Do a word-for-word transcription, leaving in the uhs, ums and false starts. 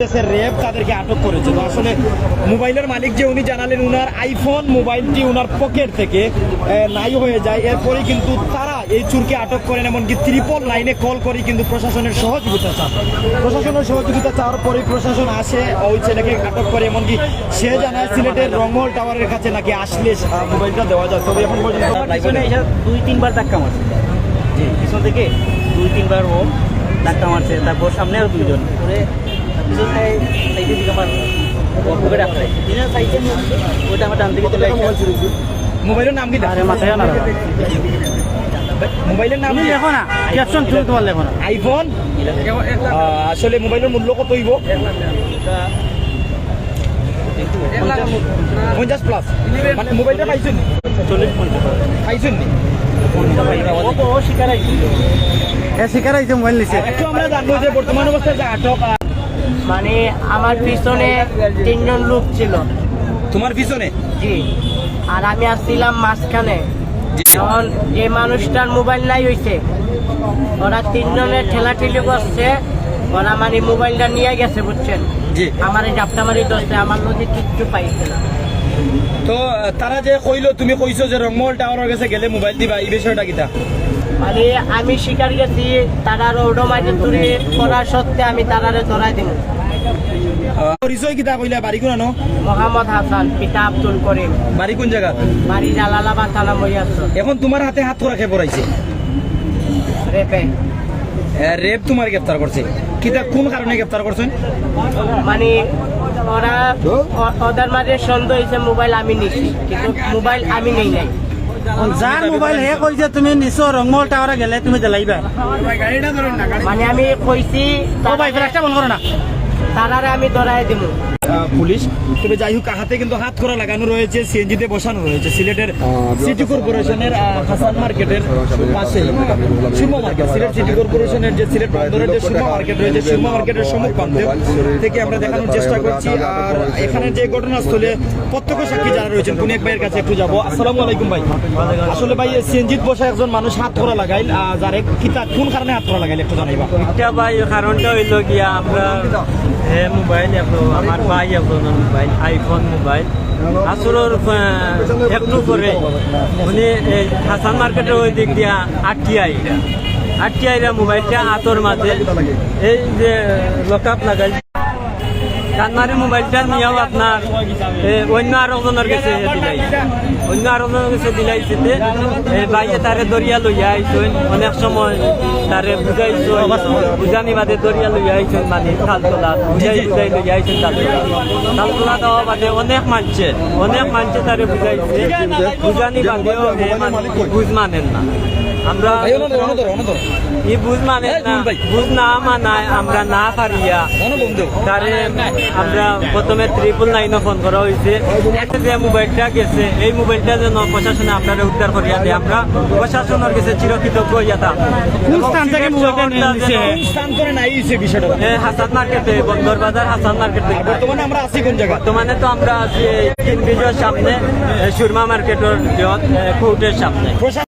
র্যাব তাদেরকে আটক করেছে। তো আসলে মোবাইলের মালিক যে উনি জানালেন, উনার আইফোন মোবাইলটি উনার পকেট থেকে, এ, নাই হয়ে যায়। এরপরেই কিন্তু তারা এই চুরকে আটক করেন, এমনকি ট্রিপল নাইনে কল করে কিন্তু প্রশাসনের সহযোগিতা চান। প্রশাসনের সহযোগিতা চাওয়ার পরেই প্রশাসন আসে, ওই ছেলেকে আটক করে। এমনকি সে জানায় সিলেটের রংমহল টাওয়ারের কাছে নাকি আসলে, আহ, মোবাইলটা দেওয়া যায়। তবে এখন পর্যন্ত আমার পিছনে এসে দুই তিনবার ধাক্কা মারছে। জি। পিছন থেকে দুই তিনবার ও ধাক্কা মারছে, তারপর সামনে আরো দুইজন। পরে পিছন সাইড, সাইডের দিকে আমার পকেটে আটকায়। পিছন সাইডে ওইটা আমার ডান দিকে চলে আসছে। মোবাইলের নাম কি? আরে মাথায় না। মোবাইলের নাম তুমি কি? লেখো না, ক্যাপশন তুমি তোমার লেখো না। আইফোন? আহ, আসলে মোবাইলের মূল্য কত হইব? পঞ্চাশ প্লাস। মানে মোবাইলটা পাইছইন নি? চল্লিশ পঞ্চাশ। পাইছইন নি? ও তো ও শিকার আইছে। হ্যাঁ, শিকার আইছে মোবাইল নিছে। একটু আমরা জানবো যে বর্তমান অবস্থায় যে আটক, আহ, মানে আমার পিছনে তিনজন লোক ছিল। তোমার পিছনে? জি। আর আমি আসছিলাম মাঝখানে। জি। তখন যে মানুষটার মোবাইল নাই হইছে, ওরা তিনজনে ঠেলাঠেলি করছে, ওরা মানে মোবাইলটা নিয়ে গেছে, বুঝছেন? জি। আমার এই জাপটা মারি ধরছে, আমার মধ্যে কিচ্ছু পাইছে না। তো, আহ, তারা যে কইলো, তুমি কইছো যে রংমহল টাওয়ারের গেছে গেলে মোবাইল দিবা, এই বিষয়টা কিতা? মানে আমি শিকার গেছি, তারা রোডো মাঝে চুরি করার সত্ত্বে আমি তারারে ধরাই দিমু। আহ, পরিচয় কিতা কইলা, বাড়ি কোনানো? মোহাম্মদ হাসান, পিতা আব্দুল করিম। বাড়ি কোন জায়গা? বাড়ি জালালাবাদ থানা মরিয়াসর। এখন তোমার হাতে হাত করা কে পড়াইছে? রেপে। এ, রেপ তোমার গ্রেফতার করছে? কিতা, কোন কারণে গ্রেফতার করছেন? মানে ওরা, ও-, ওদের মাঝে সন্দেহ হইছে মোবাইল আমি নিছি, কিন্তু মোবাইল আমি নেই নাই। যার মোবাইল হে কইছে তুমি নিছো, রংমহল টাওয়ারে গেলে তুমি দিলাইবা। মানে আমি কইছি ও ভাই, ফ্ল্যাশটা বন্ধ করো না। তারারে আমি ধরাই দিমু। আহ, পুলিশ। তবে যাই হোক, হাতে কিন্তু হাত করা লাগানো রয়েছে, সিএনজিতে বসানো রয়েছে সিলেটের সিটি কর্পোরেশনের, আহ, হাসান মার্কেটের পাশে সুরমা মার্কেট, সিলেট সিটি কর্পোরেশনের যে সিলেট বন্দরের যে সুরমা মার্কেট রয়েছে, সুরমা মার্কেটের সম্মুখ প্রান্তে থেকে আমরা দেখানোর চেষ্টা করছি। আর এখানে যে ঘটনাস্থলে প্রত্যক্ষ সাক্ষী যারা রয়েছেন, কোন এক ভাইয়ের কাছে একটু যাবো। আসসালামু আলাইকুম ভাই। আসলে ভাই, সিএনজিত বসা একজন মানুষ হাত করা লাগাইল, আহ, যারে কিতা, কোন কারণে হাত করা লাগাইল একটু জানাইবা? এটা ভাই, কারণটা হইল গিয়া আমরা, হে মোবাইল এখন, আমার ভাই এখন মোবাইল, আইফোন মোবাইল, আসলে, আহ, একটু পরে উনি এই হাসান মার্কেটের ওই দিক দিয়া আটকি আইরা, আটকি আইরা মোবাইলটা হাতর মাঝে এই যে লকআপ লাগাই, কান্নারি মোবাইলটা নিয়াও আপনার, এ, অন্য আরো জনের গেছে হে দিলাইছে। অন্য আরো জনের গেছে দিলাইছে তে, এ, ভাইয়ে তারে ধরিয়া লইয়া আইছইন। অনেক সময় তারে বুঝাইছইন, বুঝানি বাদে ধরিয়া লইয়া আইছইন, মানে, তালতলা, বুঝাই, বুঝাই লইয়া আইছইন তালতলা। তালতলা দেওয়া বাদে অনেক মানছে, অনেক মানছে তারে বুঝাইছে, বুঝানি বাদেও, এ, মানে, বুঝ মানের না। আমরা ই বুঝ মানে না, বুঝ না মানায় আমরা না পারিয়া তারে আমরা প্রথমে ট্রিপল নাইনও ফোন করা হইছে। এতে যে মোবাইলটা গেছে, এই মোবাইলটা যেন প্রশাসনে আপনারে উদ্ধার করিয়া দেয়। আমরা প্রশাসনের গেছে চিরকৃতজ্ঞ হইয়া থাকি। কোন স্থান থেকে মোবাইলটা নিয়ে নিছে? কোন স্থান করে নাই হইছে বিষয়টা? এ, হাসান মার্কেটে, বন্দর বাজার হাসান মার্কেটে। বর্তমানে আমরা আছি কোন জায়গা? বর্তমানে তো আমরা আছি এই কিং ব্রিজের সামনে, এ, সুরমা মার্কেটের, এ, কোর্টের সামনে।